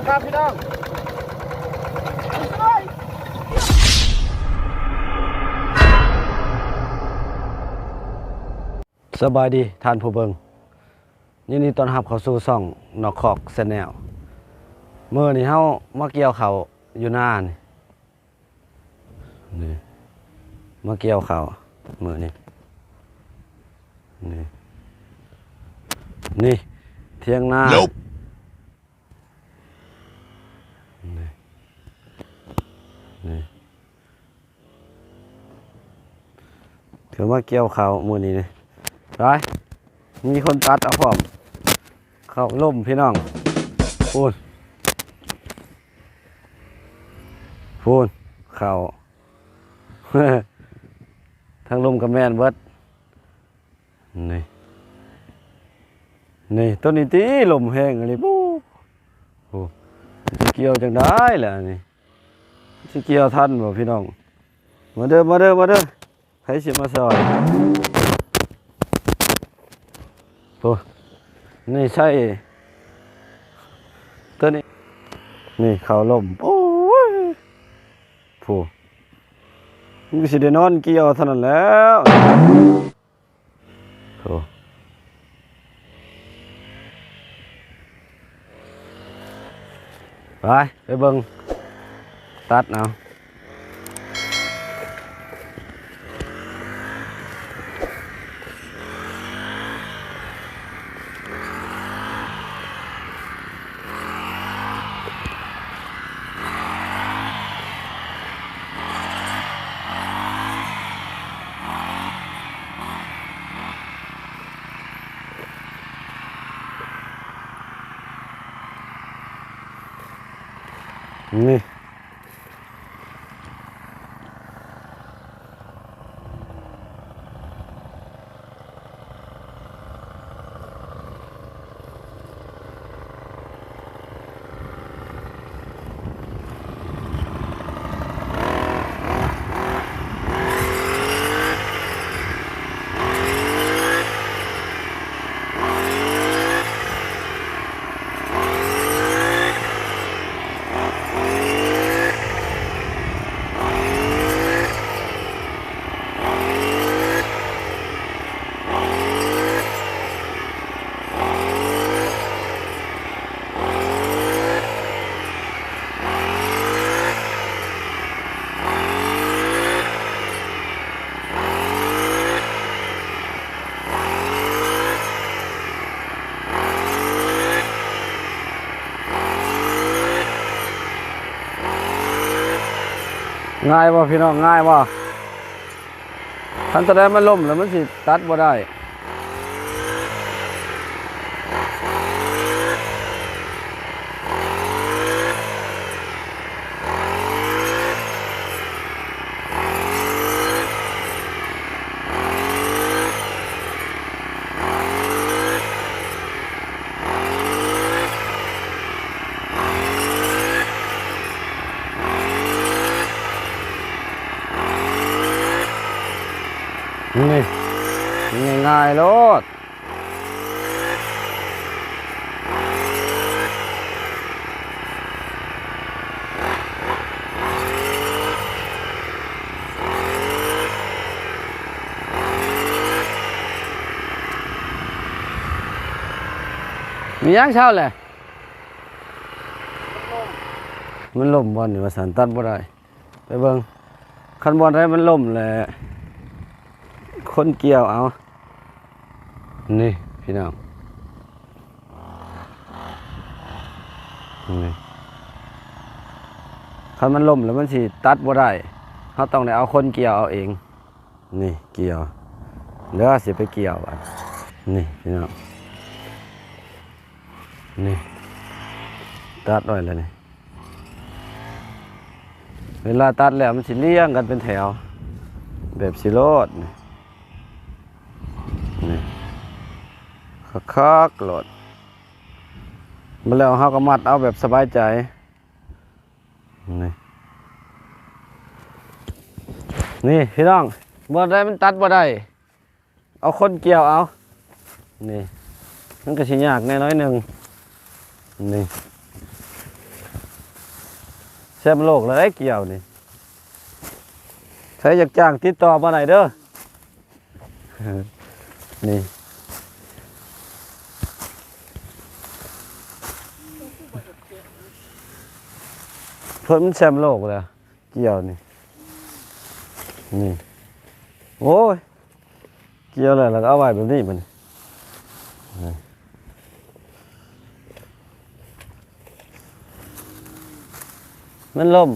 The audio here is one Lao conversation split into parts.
ຄັບພີ່ນ້ອງ ສະບາຍດີທ່ານຜູ້ເບິ່ງ, ຍິນດີຕ້ອນຮັບເຂົ້າສູ່ຊ່ອງນອກຄອກແຊນແນວ. ມື້ນີ້ເຮົາມາກ່ຽວເຂົ້າຢູ່ນານີ້. ນີ້ ມາກ່ຽວເຂົ້າມື້ນີ້. ນີ້ ນີ້ ຖຽງນາ. ນີ້ ນີ້ ຖືວ່າກ່ຽວເຂົ້າມື້ນີ້ນີ້. ໄປ ມີຄົນຕັດເອົາພ້ອມ. ເຂົ້າລົມພີ່ນ້ອງ. ພຸ້ນ ພຸ້ນ ເຂົ້າ ທາງລົມກໍແມ່ນເບິດ. ນີ້ ນີ້ ໂຕນີ້ຕິ ລົມແຮງອີ່ຫຼີ. ປູ້ ໂອ້ ຊິກ່ຽວຈັ່ງໃດລະນີ້? ຊິກ່ຽວທັນບໍ່ພີ່ນ້ອງ? ມາເດີ ມາເດີ ມາເດີ. ໃຜຊິມາຊ່ອຍ? ໂອ້ ນີ້ໃສ່ ໂຕນີ້ ນີ້ເຂົ້າລົມ. ໂອ້ຍ ໂອ້ ມັນກໍຊິໄດ້ນອນກ່ຽວເທົ່ານັ້ນແລ້ວ. ໂອ້ ໄປ ໄປເບິ່ງ ຕັດເອົາ. ນີ້ ງ່າຍບໍ່ພີ່ນ້ອງ? ງ່າຍບໍ່? ຄັນຕົວໃດມັນລົ້ມແລ້ວມັນຊິຕັດບໍ່ໄດ້. ນີ້ ງ່າຍໆໂລດ. ມີຫຍັງເຊົາແຫຼະ? ມັນລົ້ມບ່ອນນີ້ວ່າຊັ້ນ ຕັດບໍ່ໄດ້. ໄປເບິ່ງ ຄັນບ່ອນໃດມັນລົ້ມແຫຼະ ຄົນກ່ຽວເອົາ. ນີ້ພີ່ນ້ອງ ນີ້ ຄັນມັນລົ້ມແລ້ວມັນຊິຕັດບໍ່ໄດ້ ເຮົາຕ້ອງໄດ້ເອົາຄົນກ່ຽວເອົາເອງ. ນີ້ກ່ຽວ ເດີ ຊິໄປກ່ຽວບາດນີ້ພີ່ນ້ອງ. ນີ້ ຕັດໄວ້ແລ້ວນີ້ ເວລາຕັດແລ້ວມັນຊິລຽງກັນເປັນແຖວ ແບບຊິໂລດນີ້ ນີ້ ຄັກໆໂລດ. ມາແລ້ວເຮົາກໍມັດເອົາແບບສະບາຍໃຈ. ນີ້ ນີ້ພີ່ນ້ອງ ບ່ອນໃດມັນຕັດບໍ່ໄດ້ ເອົາຄົນກ່ຽວເອົາ. ນີ້ ມັນກໍຊິຍາກແດ່ໜ້ອຍໜຶ່ງ. ນີ້ ແຊມໂລກແລ້ວໄດ້ກ່ຽວນີ້ ໃຜຢາກຈ້າງຕິດຕໍ່ມາໄດ້ເດີ ນີ້ ເພິ່ນແຊມໂລກແລ້ວ ກ່ຽວນີ້ ນີ້ ໂອ້ຍ ກ່ຽວແລ້ວ ແລ້ວກໍເອົາໄວ້ແບບນີ້ບັດນີ້ ມັນລົ້ມ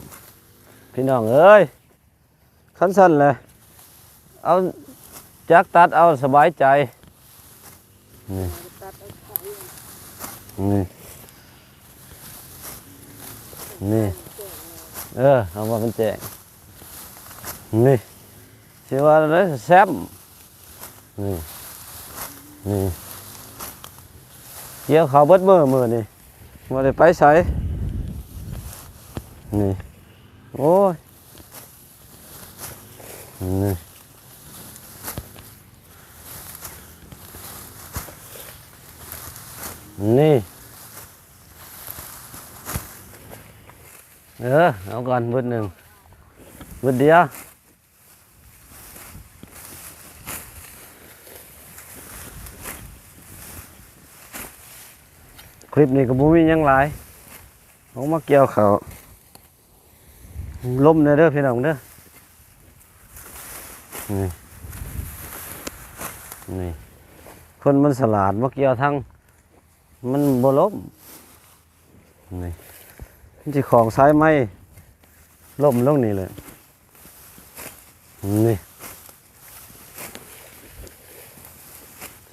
ພີ່ນ້ອງເອີຍ ຄັນຊັ້ນແຫຼະ ເອົາຈັກຕັດເອົາສະບາຍໃຈ ນີ້ ນີ້ ນີ້ ເອີ ເອົາວ່າມັນແຈ້ງ ນີ້ ຊິວ່າແນວໃດ ແຊມ ນີ້ ນີ້ ກ່ຽວເຂົ້າເບິດມື້ ມື້ນີ້ ບໍ່ໄດ້ໄປໃສ ນີ້ ໂອ້ຍ ນີ້ ນີ້ ເອີ ເອົາກ່ອນບຶດໜຶ່ງ ບຶດດຽວ ຄລິບນີ້ກໍບໍ່ມີຫຍັງຫຼາຍ ອອກມາກ່ຽວເຂົ້າ ລົມແດ່ເດີພີ່ນ້ອງເດີ ນີ້ ນີ້ ຄົນມັນສະຫຼາດ ມາກ່ຽວທັງ ມັນບໍ່ລົ້ມ ນີ້ ມັນຊິຂອງສາຍໄມ້ລົ້ມລົງນີ້ແຫຼະ ນີ້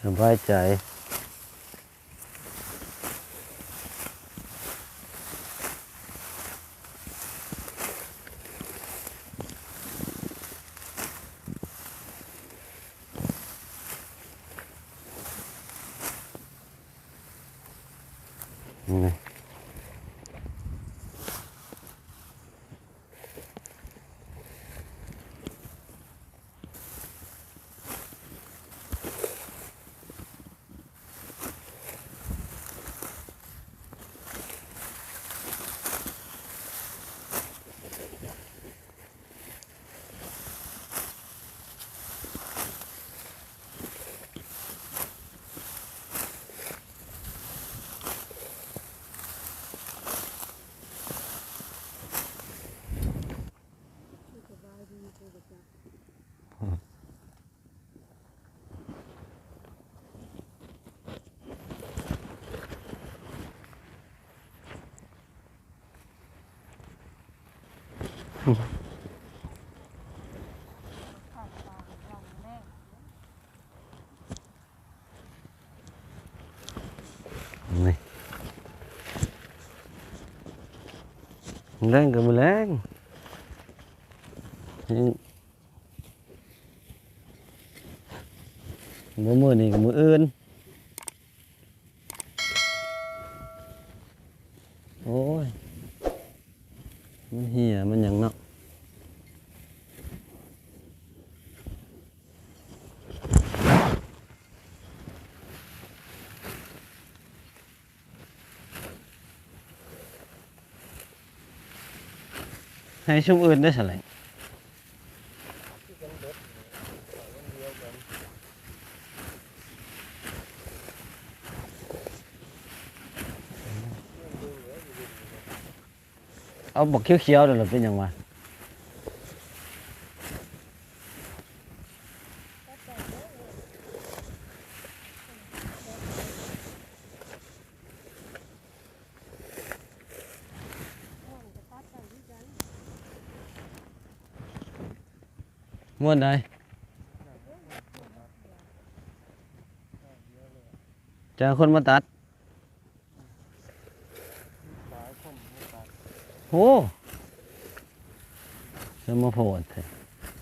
ສະບາຍໃຈ. ນີ້ ແລງກໍມື້ແລງ ບໍ່ມື້ນີ້ກໍມື້ອື່ນ. ໂອ້ຍ ມັນເຫ່ຍ ມັນຫຍັງເນາະ. ໃຫ້ຊຸມອື່ນໄດ້ຊັ້ນແຫຼະ ເອົາບັກຂຽວໆນັ້ນລະເປັນຫຍັງວະ? ມ່ວນໃດ? ຈະເອົາຄົນມາຕັດ. ໂອ້ ສະມາໂພດແທ້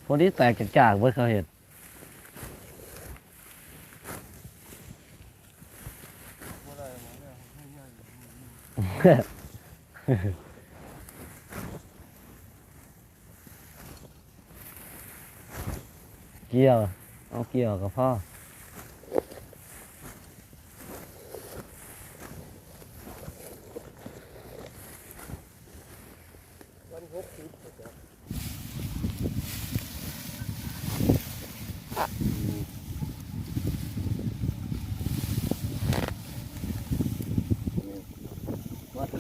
ພໍດີແຕກຈາກໆເບິດ ເຂົາເຮັດ. ກ່ຽວ ເອົາກ່ຽວກໍພໍ.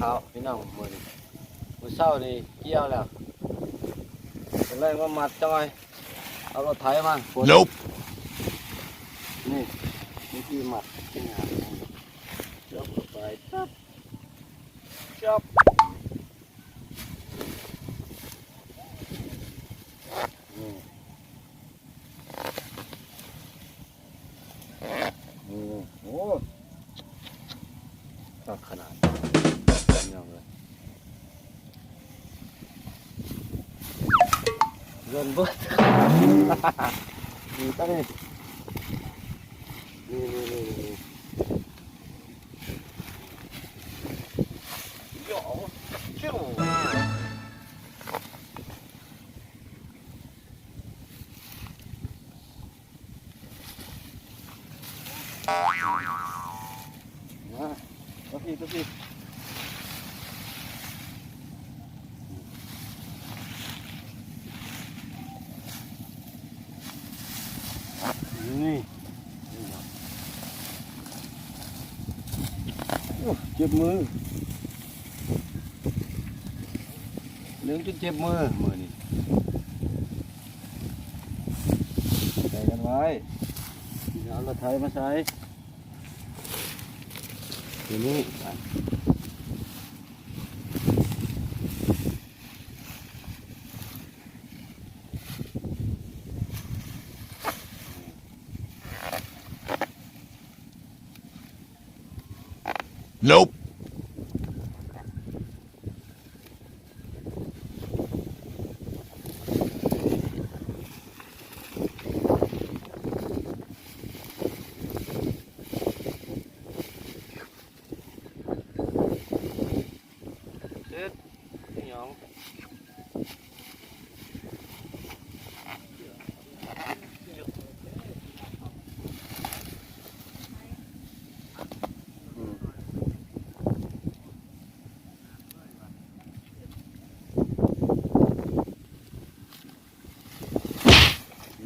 ເອົາ ພີ່ນ້ອງ ມື້ນີ້ ມື້ເຊົ້ານີ້ກ່ຽວແລ້ວ ຕອນແລງມາມັດຈັກໜ່ອຍ ເອົາລົດໄຖມາ Nope. ນີ້ ວິທີມັດ ຈອບເຂົ້າໄປ ຈັບ ຈັບ ນີ້ ໂອ້ ຄັກຂະໜາດ ພີ່ນ້ອງເອີຍ ເງິນເບິດ ນີ້ ນີ້ ນີ້ ນີ້ ນີ້ ນີ້ ມາ ມາພີ້ ມາພີ້ ນີ້ ໂອ້ ເຈັບມື ເລື່ອງຈົນເຈັບມື ມື້ນີ້ ໃສ່ກັນໄວ້ ເອົາລົດໄຖມາໃສ່ ທີນີ້ Nope. ເຮັດອີ່ຫຍັງ?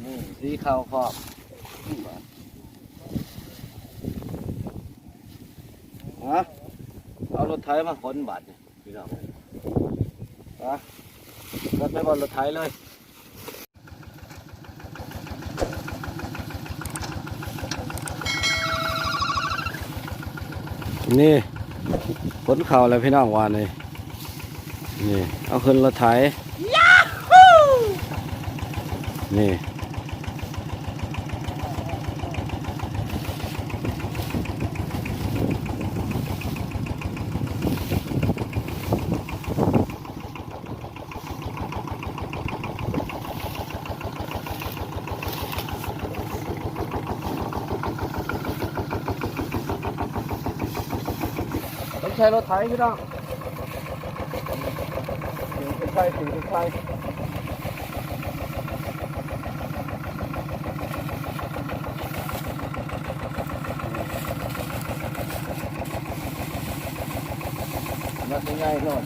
ນີ້ ສີຂາວພ້ອມ ຮະ ເອົາລົດໄຖມາຂົນບາດນີ້ ພີ່ນ້ອງ ຮະ ລົດໄປບ່ອນລົດໄຖເລີຍ. ນີ້ ຂົນເຂົ້າແລ້ວພີ່ນ້ອງ ວ່ານີ້ ນີ້ ເອົາຂຶ້ນລົດໄຖ ນີ້. ຕ້ອງໃຊ້ລົດໄຖພີ່ນ້ອງ ຖືໄປ ຖືໄປ ມັນຊິໃຫຍ່ໂພດ.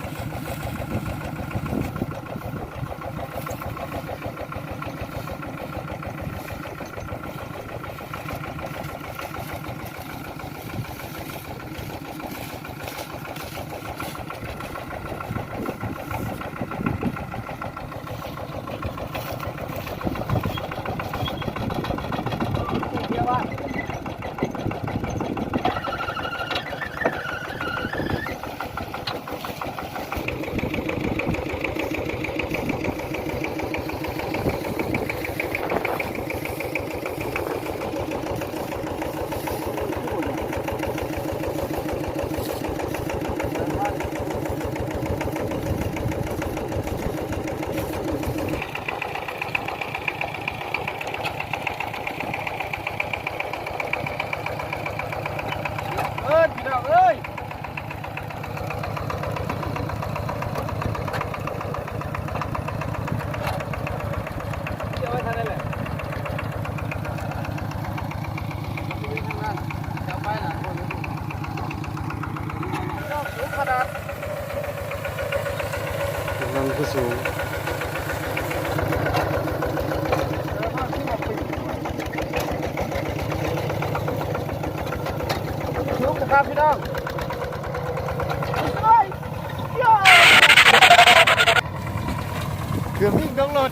ເອີ ພີ່ນ້ອງເອີຍ ມັນຄືສູງ ສູງນະຄັບພີ່ນ້ອງ. ເກືອບມີດຕົກລົດ.